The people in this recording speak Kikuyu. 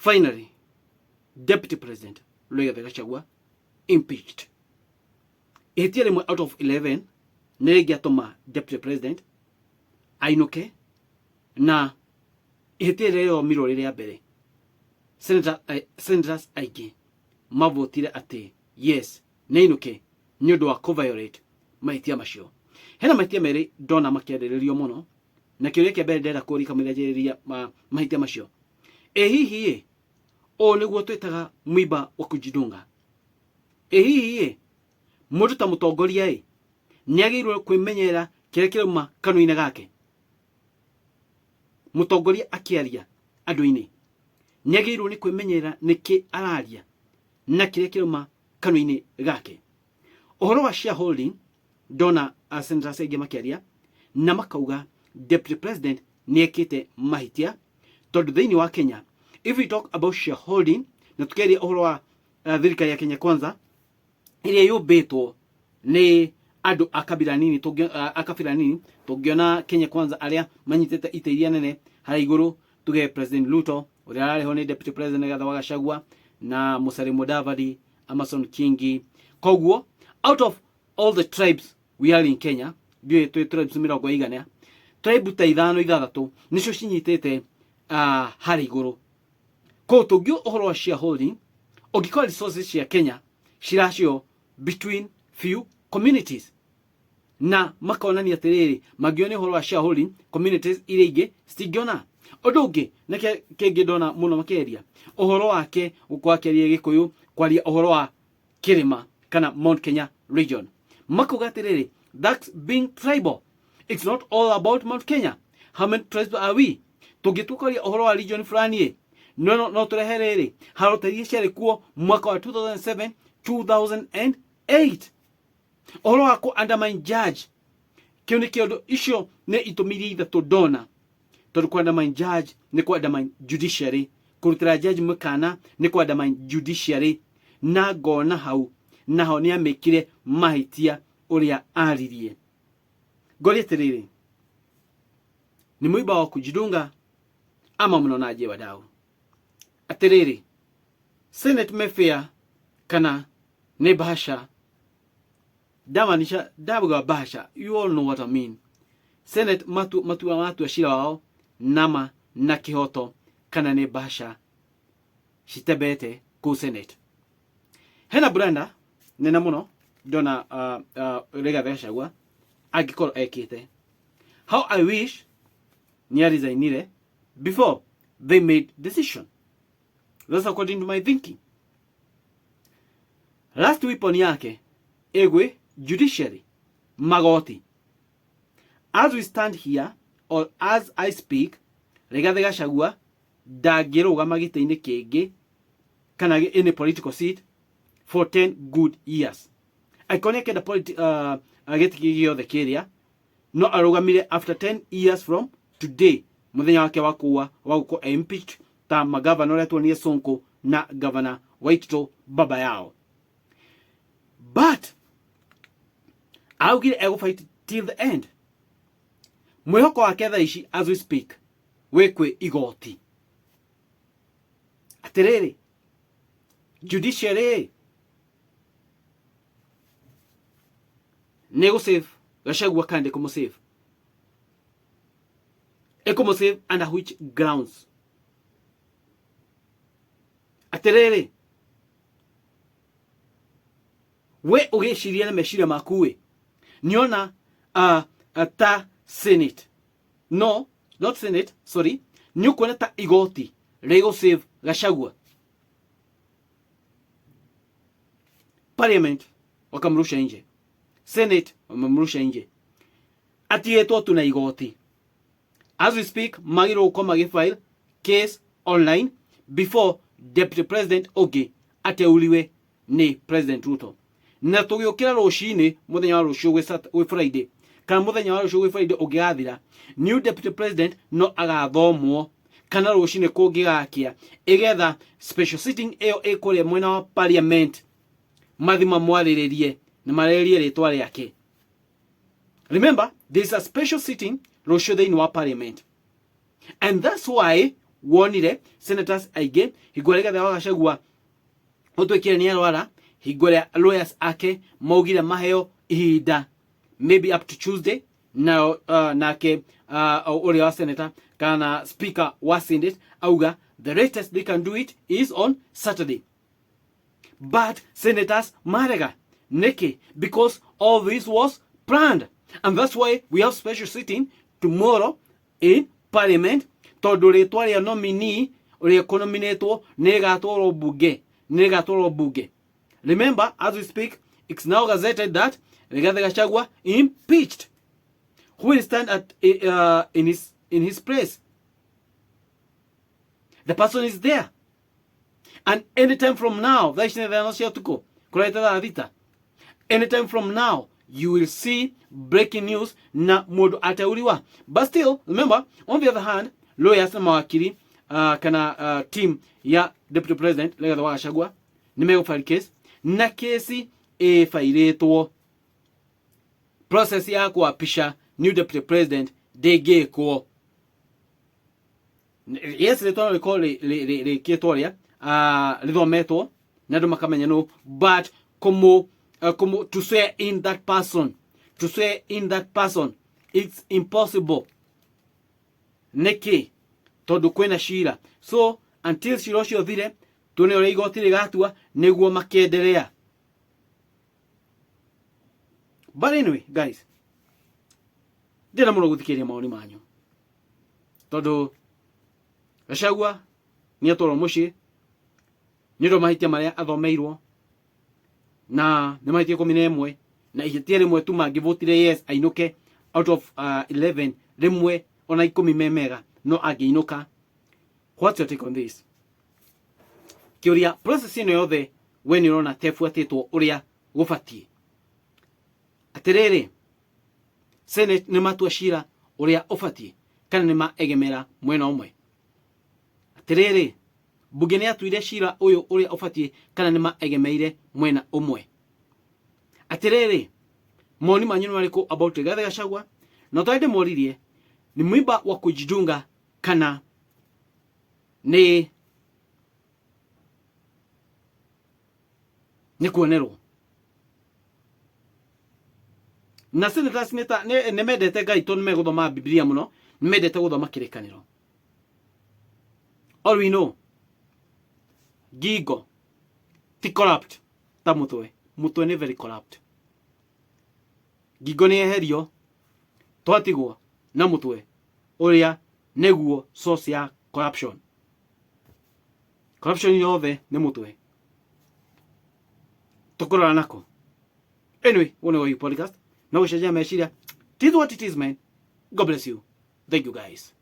Finally, Deputy President Rigathi Gachagua impeached. Ihĩtia rĩmwe out of 11 nĩ rĩngĩatũma Deputy President ainũke na ihĩtia rĩrĩa rĩomirwo rĩ rĩa mbere. Senator, senators aingĩ mavotire atĩ yes nĩ ainũke nĩ ũndũ wa kũ-violate mahĩtia macio. Hena mahĩtia merĩ ndona makĩarĩrĩrio mũno na kĩũria kĩa mbere ndĩrenda kũũria kamũira njĩrĩria mahĩtia macio. Ĩ hihi ĩ ũũ nĩguo twĩtaga mũimba wa kujidunga? Ĩ hihi ĩ mũndũ ta mũtongoria ĩ nĩ agĩrĩirwo kwĩmenyerera kĩrĩa kĩrauma kanua-inĩ gake? Mũtongoria akĩaria andũ-inĩ nĩ agĩrĩirwo nĩ kwĩmenyerera nĩkĩ araria na kĩrĩa kĩrauma kanua-inĩ gake. Ũhoro wa shareholding ndona senators aingĩ makĩaria na makauga deputy president nĩ ekĩte mahĩtia tondũ thĩinĩ wa Kenya if we talk about shareholding na tukeria ũhoro wa thirikari ya Kenya Kwanza ĩrĩa yũmbĩtwo nĩ andũ a kabira nini a kabira nini tũngĩona Kenya Kwanza arĩa manyitĩte itĩ iria nene harĩa igũrũ tuge President Ruto ũrĩa ararĩho nĩ Deputy President Rigathi wa Gachagua na Musalia Mudavadi, Amason Kingi. Koguo out of all the tribes we are in Kenya ndiũĩ twĩ tribes mĩrongo ĩigana tribe ta ithano ithathatũ nĩcio cinyitĩte harĩa igũrũ. Koguo tũngiuga ũhoro wa shareholding ũngĩkorwo resources cia Kenya ciracio between few communities na makonania atĩrĩrĩ mangĩona ũhoro wa shareholding communities iria ingĩ citingĩona. Ũndũ ũngĩ na kĩngĩ ndona mũno makĩaria ũhoro wake gũkorwo akĩaria Gĩkũyũ kwaria ũhoro wa kĩrĩma kana Mount Kenya region makauga atĩrĩrĩ that's being tribal, it's not all about Mount Kenya, how many tribes are we? Tũngĩtua kwaria ũhoro wa region fulani ĩ no tũrehe rĩrĩ haro ta iria ciarĩ kuo mwaka wa 2007 2008 ũhoro wa kũ undermine judge kĩu nĩ kĩũndũ icio nĩ itũmi iria ithatũ ndona tondũ kũ undermine judge nĩ kũ undermine judiciary kũrutĩra judge mũkana nĩ kũ undermine judiciary na ngona hau naho nĩ amĩkire mahĩtia ũrĩa aririe. Ngoria atĩrĩrĩ ni mũimba wa kujidunga ama mnaonaje wadau? Atĩrĩrĩ Senate me fair kana nĩ bahasha? Ndamaanisha ndabuga bahasha, you all know what I mean. Senate matu matua matua cira wao nama na kihoto kana nĩ bahasha citembete kũu Senate? Hena branda nene mũno ndona Rigathi Gachagua angĩkorwo ekĩte. How I wish nĩ aresignire before they made decision. That's according to my thinking. Last weapon yake ĩgwĩ judiciary, magoti. As we stand here or as I speak, Rigathi Gachagua ndangĩrũgama gĩtĩ-inĩ kĩngĩ kana any political seat for 10 good years. Angĩkorwo nĩ akĩenda gĩtĩ gĩothe kĩrĩa no arũgamire after 10 years from today mũthenya wake wa kuwa wa gũkorwo impeached ta magavana ũrĩa tuonire Sonko na gavana Waitito baba yao. But augire egũfight till the end. Mwĩhoko wake thaa ici as we speak wĩ kwĩ igoti. Atĩrĩrĩ judiciary nĩ gũsave Gachagua kana ndĩkũmũsave? Ĩkũmũsave under which grounds? Atĩrĩrĩ we ũgĩciria na meciria maku ĩ nĩona ta Senate, no not Senate, sorry, nĩ ũkuona ta igoti rĩgũsave Gachagua? Parliament wakamrusha nje, Senate wamemrusha nje, atigĩtwo tu na igoti. As we speak magĩrĩirwo gũkorwo magĩfile case online before deputy president ũngĩ ateuliwe nĩ President Ruto. Na tũgĩũkĩra rũcinĩ mũthenya wa rũciũ gwĩ Friday kana mũthenya wa rũciũ gwĩ Friday ũngĩgathira, new deputy president no agathomwo kana rũcinĩ kũngĩgakĩa ĩgetha special sitting ĩyo ĩkũrĩa mwena wa parliament mathi mamwarĩrĩrie na marĩrĩrie rĩtwa rĩake. Remember, there is a special sitting rũciũ thĩinĩ wa parliament and that's why Wonire senators aingĩ hingo ĩrĩa Rigathĩ wa Gachagua ũtuĩkire nĩ arwara, hingo ĩrĩa lawyers ake maugire maheo ihinda maybe up to Tuesday, na nake ũrĩa wa senator kana speaker wa Senate auga the latest they can do it is on Saturday, but senators marega. Niki? Because all this was planned, and that's why we have special sitting tomorrow in parliament, tondu ritwa ria nominee uria kunominatwo ni rigatwarwo bunge, ni rigatwarwo bunge. Remember, as we speak, it's now gazetted that Rigathi Gachagua impeached. Who will stand at in his place? The person is there, and anytime from now, thaa ici nĩ 5 cia ũtukũ, kũrarĩte thaa 6, anytime from now you will see breaking news na mũndũ ateuriwa. But still, remember, on the other hand, lawyers na mawakiri kana team ya Deputy President Rigathi wa Gachagua nĩ megũ case na kesi ĩbairĩtwo. Process ya kuapisha new deputy president ndĩngĩkwo. Yes, rĩtwa no rĩkorwo rĩkĩtwo rĩa rĩthometwo na andũ makamenya no, but kũmũ to swear in that person, to swear in that person, it's impossible. Nĩkĩ? Tondũ kwĩna cira. So until cira ũcio ũthire, tuone ũrĩa igoti rĩgatua nĩguo makĩenderea. But anyway, guys, ndĩrenda mũno gũthikĩrĩria mawoni manyu, tondũ Gachagua nĩ atwarwo mũciĩ nĩ ũndũ wa mahĩtia marĩa athomeirwo, na nĩ mahĩtia 11, na ihĩtia rĩmwe tu mangĩvotire yes ainũke out of 11, rĩmwe ona 10 me mega no angĩinũka. What's your take on this? Kĩũria, process ĩno yothe we nĩ ũrona ta ĩbuatĩtwo ũrĩa gũbatiĩ? Atĩrĩrĩ, Senate nĩ matua cira ũrĩa ũbatiĩ kana nĩ maegemera mwena ũmwe? Atĩrĩrĩ, mbunge nĩ yatuire cira ũyũ ũrĩa ũbatiĩ kana nĩ maegemeire mwena ũmwe? Atĩrĩrĩ, mawoni manyu nĩ marĩkũ about Rigathi Gachagua? Na ũtarĩ ndĩmoririe, ni mwiba wa kujidunga kana nĩ kuonerwo? Na senators nĩ mendete Ngai tondũ nĩ megũthoma Bibilia mũno, nĩ mendete gũthoma kĩrĩkanĩro. All we know, ngingo ti corrupt ta mũtwe. Mũtwe nĩ very corrupt. Ngingo nĩ yeherio, twatigwo na mũtwe ũrĩa nĩguo source ya corruption. Corruption yothe nĩ mũtwe. Tũkũrora nako. Anyway, ũyũ nĩ podcast no gũcenjia meciria. It is what it is, man. God bless you. Thank you, guys.